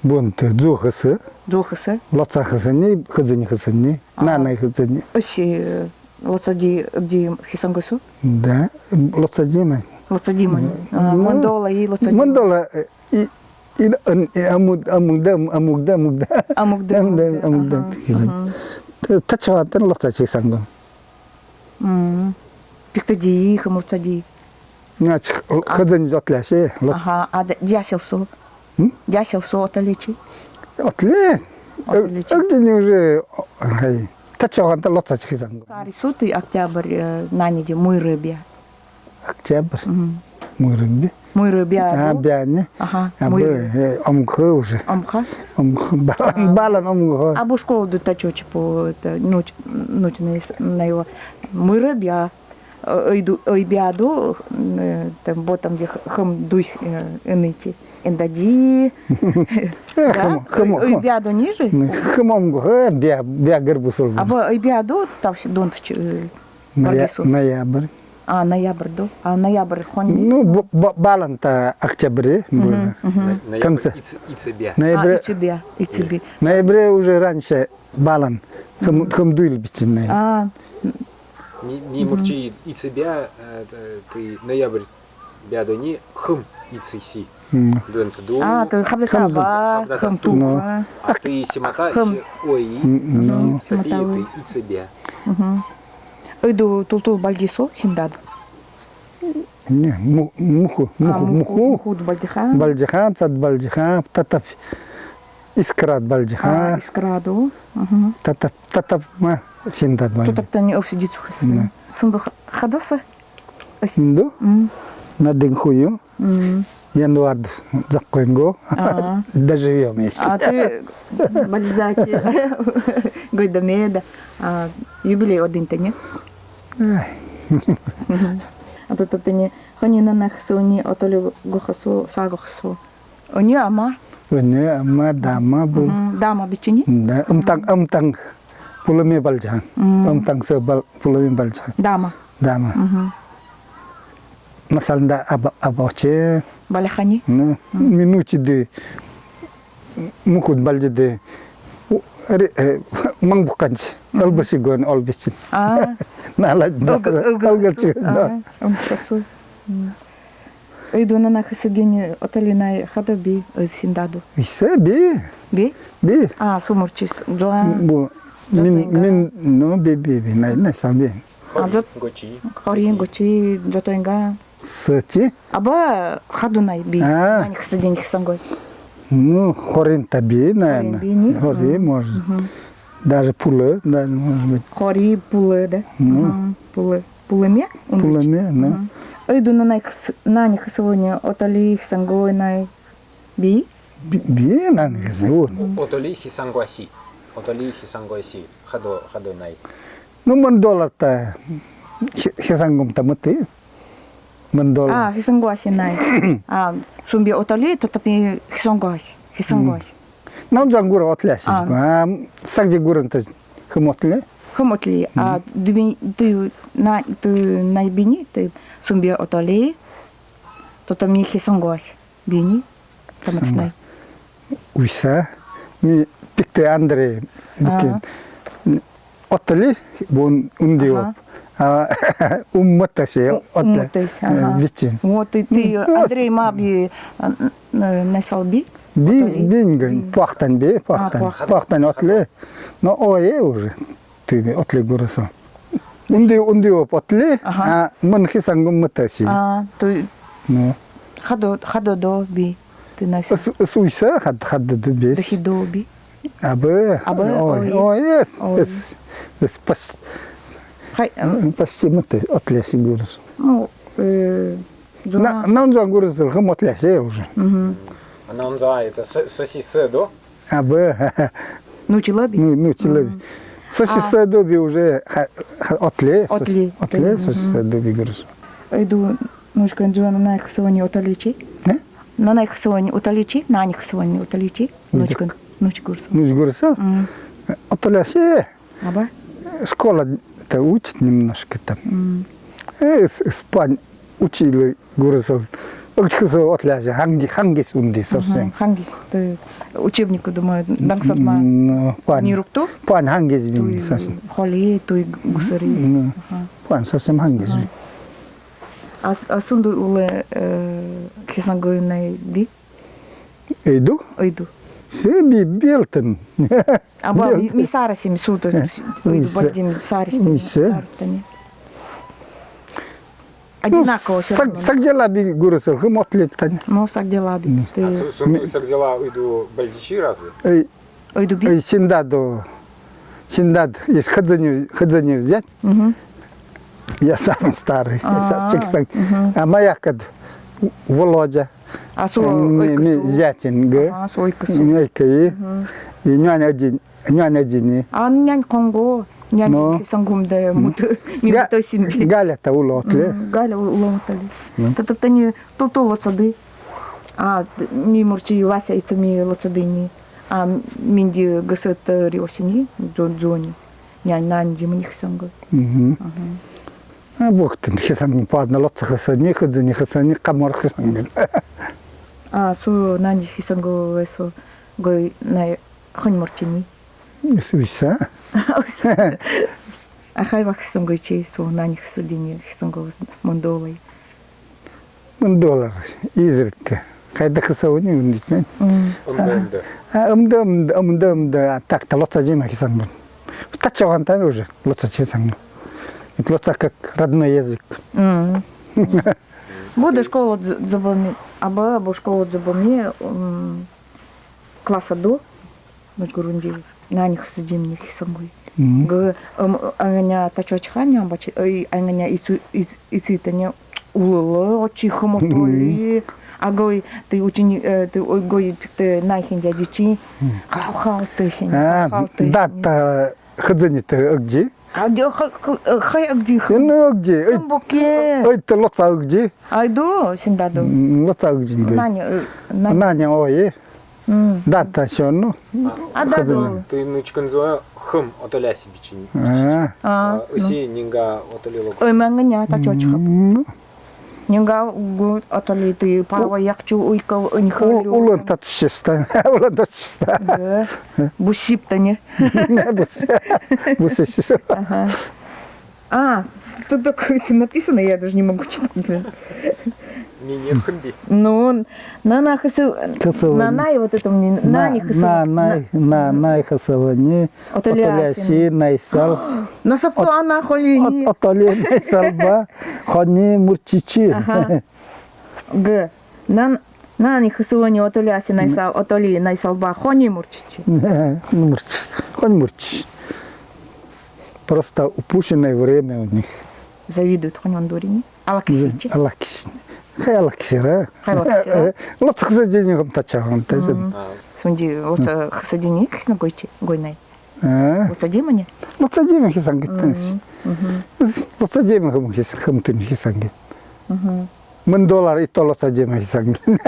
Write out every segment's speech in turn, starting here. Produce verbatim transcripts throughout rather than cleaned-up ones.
Бунты дзу хисы. Дзу хисы. Лотса хисыни, хизыни хисыни. А. Нанай хизыни. Ыси, э, лотсади, ди хисангой со? Да, лотсади мани. Лотсади мани. А, ну, мындола и лотсади. Мындола, э, и, и, ан, и амуг, амугда, амугда, амугда. Амугда, амугда, амугда. Амугда, амугда. Аха, хизын. Мгм. Та, тачавантын лотсади хисангом. М. Пиктеди, хым лотсади. Значит, хызын отлеси, лотс. Аха, а д-, дясел со? М? Дясел со отлеси? Отле. Отлеси. Эгдени уже, о, хай. Тачавантын лотсади хизанг. Кари со тай октябрь, э, наниди, муйры бя. Октябрь? Мгм. Муйры бя. Муйры бя, а, бя ни. Аха, а, муйры. Б, э, омгы уже. Омгы? Омгы, ба-, а, балан омгы. А бу школада тачо чипу, это, нуч-, нучны с-, на его. Муйры бя. Э, ой ду-, ой бяду, э, там, бо там, де х-, хым дуйс, э, эничи. Эндади. Э, да? Хым, хым, ой, ой бяду ниже? Хым омгы, э, бя, бя гербусул. А бо ой бяду, тавси донтчи, э, Ноя-, ноябрь. А, ноябрь, да? А, ноябрь хони. Ну, б-, б-, балан та октябрь, э, бу. Мгм, мгм. Ноябрь, конце. Иц-, ицебя. Ноябрь. А, ицебя, ицебя. Ноябрь уже раньше балан. Хым, хым дуйыл бичиннай. А. Ми, ми мурчи ицебя, э, т-, тай ноябрь бяду ни хым ицеси. М. Донтду. А, тай хабда таба, хым туква. А тай симата, хым. Ой. М, м. Симата ой. Ицебя. Мгм. Ойду тултул бальдисо синдад. Не, му-, муху, а, муху, муху, муху. Муху бальдиха. Бальдиха, цад бальдиха, татап искрад бальдиха. А, искраду. Мгм. Татап, татап ма синдад бальдиха. Татап тани овсидицухыс. Да. Сынду х-, хадоса? Сынду? М. На дынхую. М. Январьда дзаккойнго. А. Доживём ещё. А тай бальдачи. Гойда меда. А, юбилей один тани. Ай. А то, то тани, хони нанай хисыни, отоле гохосо, са гохосо. Они ама? Они ама, дама бул. Мгм. Дама бичини? Да, ымтанг, ымтанг. Пулыме бальдихан. М. Ымтанг сы бал-, пулыме бальдихан. Дама. Дама. Мгм. Масалнда аба-, абаче. Баляхани? Ну, мгм. Минучиды. Мухуд бальдиды. У, ре-, э, манг буканч. Мгм. Ылбыси гон олбисчин. А. Налад, ылгы-, ылгы-, ылгырчы, да. А, ылгырчы. М. Ойду нанай хисыдини отолинай хадо би, ой, синдаду. Исе би. Би? Би. А, сумурчис, дзуан. Бу, мин, дзуан, мин, ну, би, би, би, най, най, сам би. А, дзот-, хорин гочи. Хорин гочи, дзотойнга. Сыти? Аба хадунай би. А. Нанай хисыдини хисангой. Ну, хорин та би, наверно. Хорин би ни? Хорин, может. Мгм. Даже пулы, да, может быть. Хори, пулы, да? Ну. Мгм, пулы. Пулыме? Пулыме, да. Мгм. Ойду нанай хис-, нанай хисыни отоле хисангой най би? Би, би нанай хисыни. Отоле хисангоаси. Отоле хисангоаси. Хадо, хадунай. Ну, мындола та хи-, хисангом та мыти. Мындола. А, хисангоаси най. А, сумбе отоле, то топи хисангоаси. Хисангоаси. М. Нанзан гурен отле аси. А. А, сагзи гурен та хым отле. Хым отле. А, м, ды бини, ды на, ды най бини, ды сумбе отоле, то топи хисангоаси. Бини, таматснай. Уйса. Ми пикте Андрей бикин. Ага. Отоле, бу унди оп. Ага. А, ум мытаси, отоле. Ум мытаси, ага. Э, бичин. Вот, и ты, ну, Андрей, ма би, а, н-, н-, насал би? Би, отоле. Бинген, пуахтань би, пуахтань. А, пуахтань. Пуахтань отоле. Но ое уже. Ты отоле гуресо. Унди, унди оп отоле, ага, а мын хисангом мытаси. А, ты, ну, хадо, хадо до би, ты на си. Ыс, ыс уйса хад, хадо до би. Дохи до би. Абы. Абы, ой, ой, ой, эс, ой, эс, эс пос-, хай, м, почти мыта, отоле аси гурес. Ну, э, на, нанзан гурес хым отоле аси уже. Мгм. А нанзан это со-, сосисы, да? Абы. Нучлы би? Ну, нучлы би. Мгм. Сосисы, а, до би уже ха-, ха-, отоле. Отоле. Отоле, мгм, сосисы до би гурес. Ойду, нучкан, дзу нанай хисыни отоле чи? Э? Нанай хисыни отоле чи, нанай хисыни отоле чи? Нучкан, нуч гурес. Нуч гурес? Мгм. Отоле аси. Абы? Школа-то учит немножко там. М. Э, с-, спань учили гурес. Ог хисо отляже, ханги, хангис унди совсем. Мгм, хангис. Ту учебник, думаю, дангсадма. М, ну, пуан. Нирукто? Пуан хангис бин совсем. Холе, туй гусари. М, ну, ага, пуан совсем хангис бин. Ага. А с-, а сунду уле, э, хисангой найди? Ойду? Ойду. Се би белтен. А ба, ми, ми сарасим суда, ойду бадим сарастани, сарастани. Одинаково всё равно. Сагдяла би гурасал, хым отлетани. Ну, сагдяла би. А су-, сунду сагдяла ойду бальдичи разве? Эй, ойду би? Эй, синдадо. Синдад, ес хызыни, хызыни взять. Мгм. Я самый старый, я са-, чик саг-. Мгм. А маяк кад Володя. А со, э, ми, ойкысу. Зятин, га? Ага, со ойкысу. Ойкы. Мгм. И нянь один, нянь один. А нянь конго, нянь хисангом да муты, ми мутасин. Галя та улы отле. Мгм, Галя улы отле. Мгм. Та, та, тани ту, ту лоцады. А, т-, ми мурчи Вася, ицо ми лоцады ни. А, минди гысет ри осени, дзо-, дзони. Нянь, наньди мынди хисангой. Мгм. Ага. А, бухтын хисан, падна лоца хисан, ни хызы, ни хисан, ни камор хисан. А, со наньди хисангой, со гой най хонь мурчини. Ис-, уйса. А хай ва хисангой чи, со наньди хисыдини, хисангой мындолай. Мындолар, изредка. Хайда хисавыни ундитнен. Ымды, ымды. А, ымды, ымды, ымды, ымды. А так-то лоца жема хисангой. Татчаган тан уже, лоца хисангой. Ит лоца как родной язык. Мгм. Бу да школа дзо-, дзобоми, аба, бу школа дзобоми, м, класса ду. Мыч гурунди, наньди хисыдини хисангой. Мгм. Г-, ым, айнганя тачочха, ням бачи, ай, айнганя ицу-, иц-, ицитани улылы, очи хым отоли. Мгм. А гой, ты учени-, э, ты, ой, гой, ты, ты найхин дядичи. Мгм. Хал-хал тысяни, а, хал-хал тысяни. Да, та хызыни ты, э, где? А, дё, х-, х-, э, хай, а где х-? Ну, а где? Ой, ой, ты лоца, а где? Айду, синдаду. М, лоца, а где? Наня, э, наня. Наня, ой, э. М. Да, та сё, ну. А, да, хызыни. Ты нычкынзо хым отоляси бичини. А. А, ну. Ыси нинга отолило. Ой, мынганя, та чочхап. М, ну. Нинга гу отоли ты, пава якчу уйка, нихалю. Улан татчиста, улан татчиста. Да. Бусип тани. Бус-, бусисис. Ага. А, тут такое-то написано, я даже не могу читать. Ми не хынби. Ну, нана хысыл, хысыл. Нанай вот это мне, на, нани хысыл. Нанай, нанай хысыл, не. Отоляси. Отоляси, найсал. На сапто ана холи ни. Отоли найсал ба, хони мурчичи. Ага. Г. Нан-, нани хысылыни отоляси найсал, отоли найсал ба, хони мурчичи. Мурчи-, хони мурчичи. Просто упущенное время у них. Завидуют, хони ондорини. Алакисичи. Алакисини. Хай алакисира. Хай алакисира. Лоца хысыдини хым татчаган, татчаган. Мгм. А. Сунди лоца хысыдини хисан гойчи, гойнай. А. Лоца жемани? Лоца жема хисан гиттенис. Мгм. Лоца жема хым хис-, хымтын хисан гит. Мгм. Мындолар ито лоца жема хисан гит.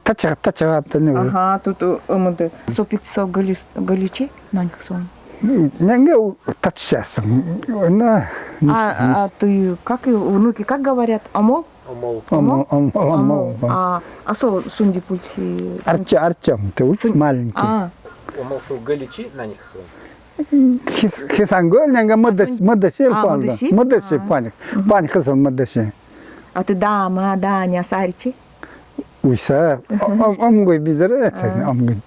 Татчага, татчага тани. Ага, тут, э, мынды. Сопик со гылис-, гыличи, нань хисан. Няньге татчасан. На, а, а ты, как и внуки, как говорят, омол? Омол. Омол, омол, омол, да. А, а со сунди пульси, сунди. Артём, Артём, ты уч маленький. А. Омол со гыличи нань хисан. Хис-, хисан гыль, няньге мыдас-, мыдасил пуан да. Мыдасил? Мыдасил пуан. Пуан хисан мыдасил. А ты дама, да, не асаричи? Уйса, ом-, омгой бизер этен, омгой.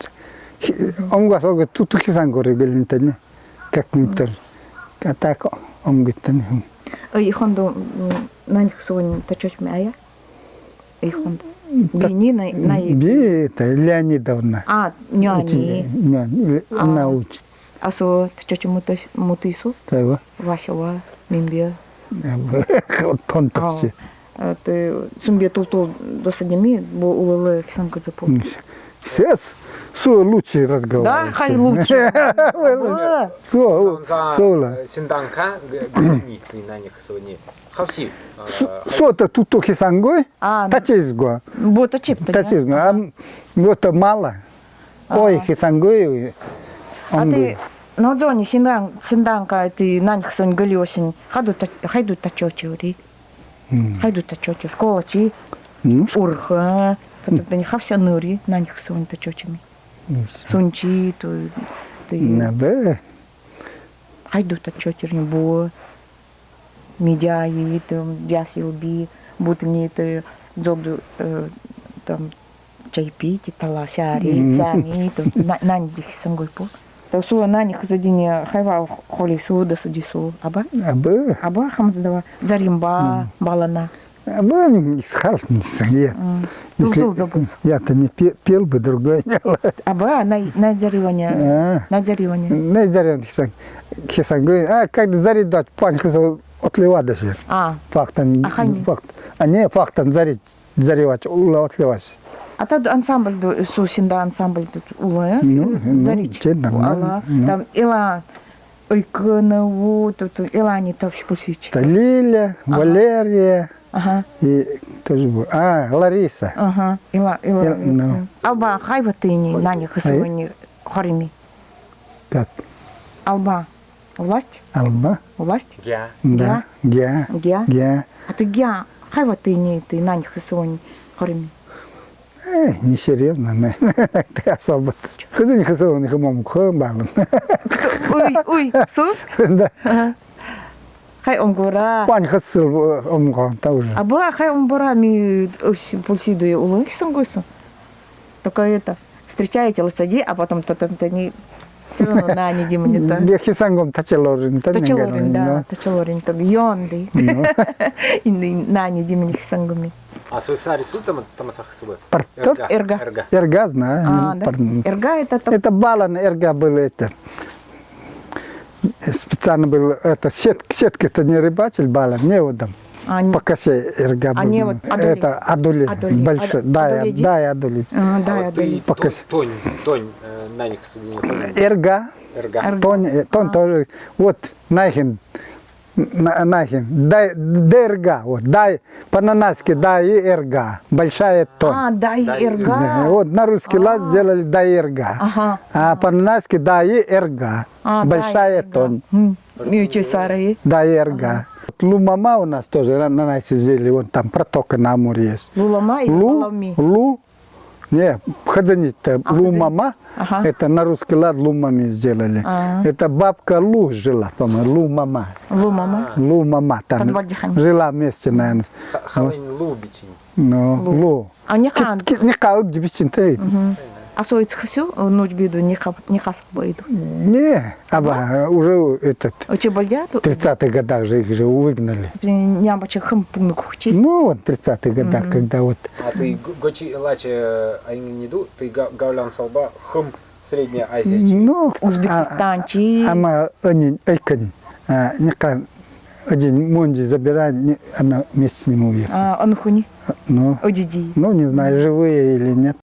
Хи-, омгой сога туту хисан гори гылинтени. Как-нибудь. А так омгой тени. Ой, ихонду, м, нань хисан татчочме ая? Ихонду. Бини на, на. Би, это Леонидовна. А, няни. Няни, она учит. А со татчочи мутыс-, мутысу? Тайва. Вася ва, мимбе. Тон татчи. А, ты сумбе тул-тул досадеми, бо улылы хисан кудзы пол. Сес, со лучше разговаривает. Да, хай лучше. Со, со ла. Синданка, г-, гни, ты на них сегодня. Хавси. Со-, а, со-то туту хисан гой, а, татчиз го. Бо татчиз, татчиз го. А, м, вот мало. Ой, хисан гой. А ты, ну, дзони, синдан-, синданка, ты нань хисан гыль осень. Хайду та-, хайду татчочи ури. Хайду татчочи, школачи. Ну, урха, то, то, то не хався ныри, нань хсывонь то чочыми. Сунчи, то, то. Абы. Хайду то чочырни бу, мидя и то, яс илби, бутыни то, дзоду, э, там, чай пити, таласа ри, сями, то, на-, нань дихи сангой пу. То су нань хзадине хайва холи су, да су ди су. Аба? Аба. Аба хамз дава. Заримба, балана. Аба, исхал, не знаю. Если я-то не пе-, пел бы, другое дело. Аба, най-, най зариване. А. Най зариване. Най зариване, хисан. Хисан, говорит, а, когда зарит дать, пань хисан отливать даже. А. Пахтан, а хайни? Пахт-, а не, пахтан зарит. Заривать, улла отливать. А тад ансамбльды, су синда ансамбльды улла, э? Ну, ну, зарич. Те нормально, ала, ну. Там Илана, ой, кына, вот, вот, Илана, не то, что пульсич. Та Лиля, ага. Валерия. Ага. И тоже был. А, Лариса. Ага, Ила-, Ила-, Ил-, ну. Алба, хайва тыни, нань хсывонь хореми. Как? Алба. Власть? Алба. Власть? Гя. Да. Гя. Гя. Гя. Гя. А ты гя, хайва тыни, ты нань хсывонь хореми. Э, несерьёзно, не. Так особо. Хызынь хсывонь хымом хым балын. Уй, уй, су? Да. Ага. Хай омгора. Пань хсыл, э, омгора, та уже. Аба, хай омгора ми, э, пульсиды улын хисан гойсун. Только это, встречаете лошадей, а потом то там то не, всё равно нань димани то. Де хисан гом тачалорин, та не тачалорин, да, тачалорин, та ёнды. Ну. Инды нань димани хисан гоми. А су сари су там, тамаса хсыбы? Партер? Эрга. Эрга. Эрга. Эрга, знаю. А, да? Пар-, эрга это там. Это балан эрга был, это. Специально был, это, сет-, сетки-то не рыбачили, балан, не вот там. А, не. По косе эрга был. А не вот, адули. Это адули. Адули. Большой. Ад-, да, адули, да, адули. А, да, а вот адули. По косе. Тонь, тонь, э, на них с-, не помню. Эрга. Эрга. Эрга. Тонь, э, тонь тоже. Вот, найхин, на-, найхин. Дай, дерга, вот, дай, по-нанайски дай эрга. Большая тонь. А, дай эрга. Э, вот, на русский лад сделали дай эрга. Ага. А по-нанайски дай эрга. А, большая тонь. М, и чесари. Да, эрга. Ага. Лумама у нас тоже на, на Найсе жили, вон там протока на Амуре есть. Лулама или Лу-, Лулами? Лу-, не, хадзани-то, а, хадзани. Лумама, ага. Это на русский лад лумами сделали. А. Это бабка Лу жила, по-моему, Лумама. Лумама. Лумама там. Жила вместе, наверное. Ха-, халань Лу бичинь. Ну, Лу. Лу. А ника. Ки-, ки-, ника ыб дибичин тэ. Мгм. А со ицхысю, э, нуч биду ника, ника сабайду. Не, аба, уже этот, тридцатых годах же их же выгнали. Нямбача хым пугны кухчи. Ну, вот в тридцатых годах, когда вот. А ты г-, гочи лаче, а, не ду, ты га-, гавлян салба хым Средняя Азия чи. Ну, Узбекистан чи. Ама ани, айкань, а, ника, один монди забирай, не, она вместе с ним уехала. А, анхуни? Ну. Одиди. Ну, не знаю, живые или нет.